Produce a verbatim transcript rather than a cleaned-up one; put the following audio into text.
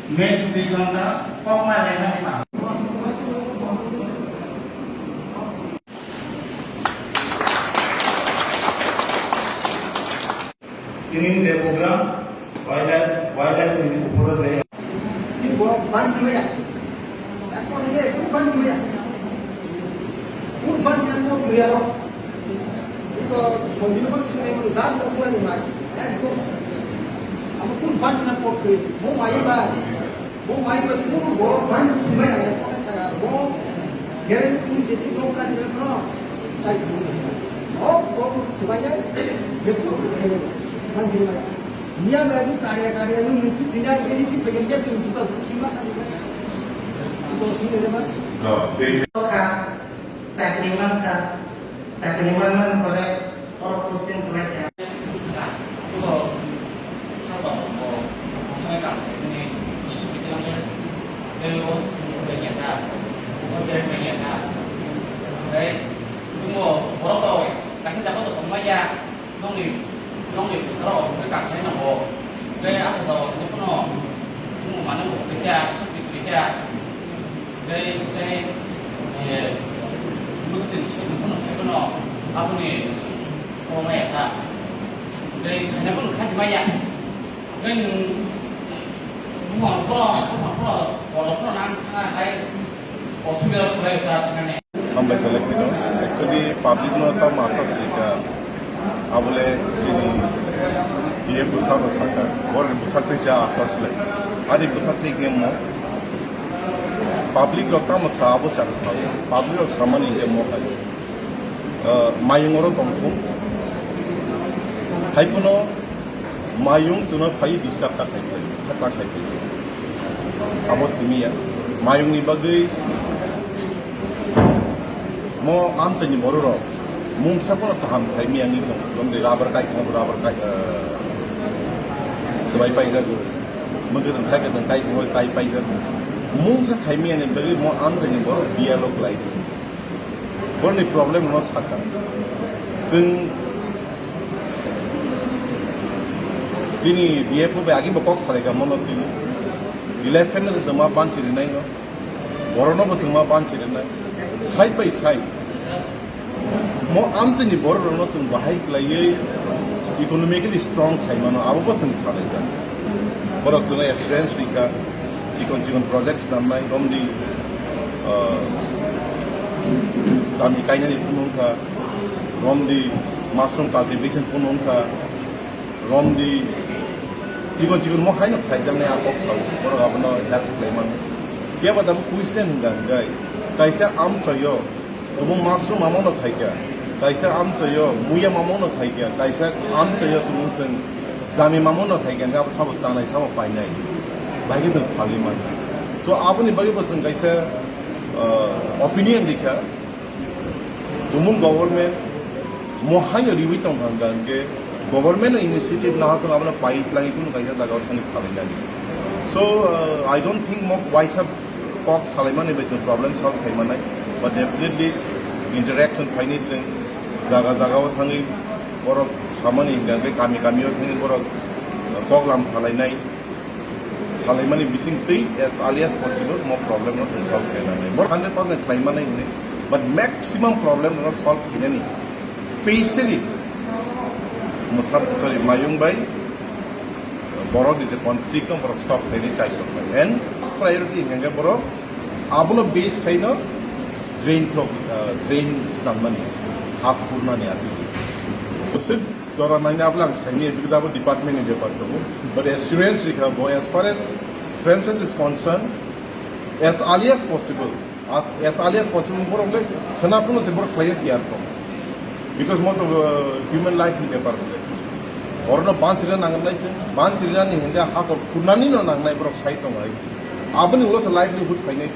Main reason ta kokma lenani ba. Tini je program wildlife, wildlife ni upor je. Si borok bansi maya. Ekor hile ekor bansi maya. Kur bansi na por kiri aro. Ito songdino bansi na ito jat no kula ni mai. Ekdom. Amo kur bansi na por kiri. Mo mai ba. Bo mai bai kunu bo ban simai ang kok sa bo geren kunu je si dok ka dibel no tai kunu bo bo simai nai je kunu khai ban simai niya ba bu kare kare nu nu ti tina ke ni ti pe ke su tu ta su ki ma ka ni ba to su ne ba ka sakni man ka sakni man man kore or question kore. Abo sabo bo thangwi kam khaimani jisung bithi langya. Tei o bengya kha, o bengya kha. Tei tumo borok rok kaisa jaga tongmaya, nongni nongni borok rok kam khlai nango. Tei aswk jaga tongphano tumo mano khaikha, sukti khaikha. Tei tei nukti nukti phano khaikha no aboni. Tei khaina phano khachi maya. Tei nwng buphang phano, buphang phano, borok phano nang thangna hai osubida khlai kha thangani. Hambai belai kheno. Actually, public no tamo asa sika. Abole chini B F O sabo saka. Borok ni bwkhak twi cha asa silai. Ani bwkhak twi khe mo. Public rok tamo sa abo sa sa. Public rok samani khe mo hai. Ah, mayung oro tongthung. Hai phano mayung chwngno phai disturb ta khai phai, ta khai phai. Abo simi ya. Mayung ni bagwi mo amchaini borok rok mungsa phano kaham khai miyang ni tong. Lomde rubber kai, rubber kai, ah, swbai pai jago. Mungsa khai, kai, kai, kai pai jago. Mungsa khai miyang ni bagwi mo amchaini borok dialog lai. Borokni problem no saka. Chwng chini B F O bai agi bo kok salai ka mono twi. Elephant no chwng ma banchi rinai no. Borok no bo chwng ma banchi rinai. Side by side. Mo amchini borok rok no chwng bahai klaiwi economically strong khai mano abo bo chwng salai ka. Borok chwng experience rika. Chikon chikon projects namnai romdi, ah, chami kainani phunung kha, romdi mushroom cultivation phunung kha, romdi chikon chikon mo haino khaijaknai a kok sao, borok abono help khlai mano. Phiya ba tabuk question hwnka hwnkhe, kaisa amchoyo Obo mushroom mamano khaikha, kaisa amchoyo muya mamano khaikha, kaisa amchoyo tumung chwng jami mamano khaikha, hwnkhe abo sabo chanai sabo painai, bahai khe chwng phalwi mano. So aboni bagwi bo chwng kaisa, ah, opinion rikha, tumung government mo haino riwi tongkha hwnkha hwnkhe government o initiative nahartong abono pai twlangwi kunu kaisa jagao thangwi phalwi nani. So, ah, I don't think mo waisa kok salaimani bai chwng problem solve khai manai, but definitely interaction phaini chwng jaga jaga o thangwi borok samani hingkha khe kami kami o thangwi borok kok lam salainai, salaimani bising twi as early as possible mo problem no chwng solve khai nanai. Borok hundred percent khlai manai hwnwi, but maximum problem no solve khainani, specially Musab, sorry, Mayung bai borok ni je conflict no borok stop khainai chai tongkha. And first priority hingkha khe borok abono base khaino drain block, ah, drain snamnani, ha khurnani ati. Bwswk jora naina abla ang saini, because abo department ni bepar tongo. But assurance rikha bo, as far as Francis is concerned, as early as possible, as, as early as possible, borok le khwna phano se borok khlaiya tiyar tong. Because mo to, uh, human life ni bepar bole. Orono bans rina nangnai se, bans rina ni hingkha hakor khurnani no nangnai borok sai tongo hai se. Aboni ulo se livelihood phainai.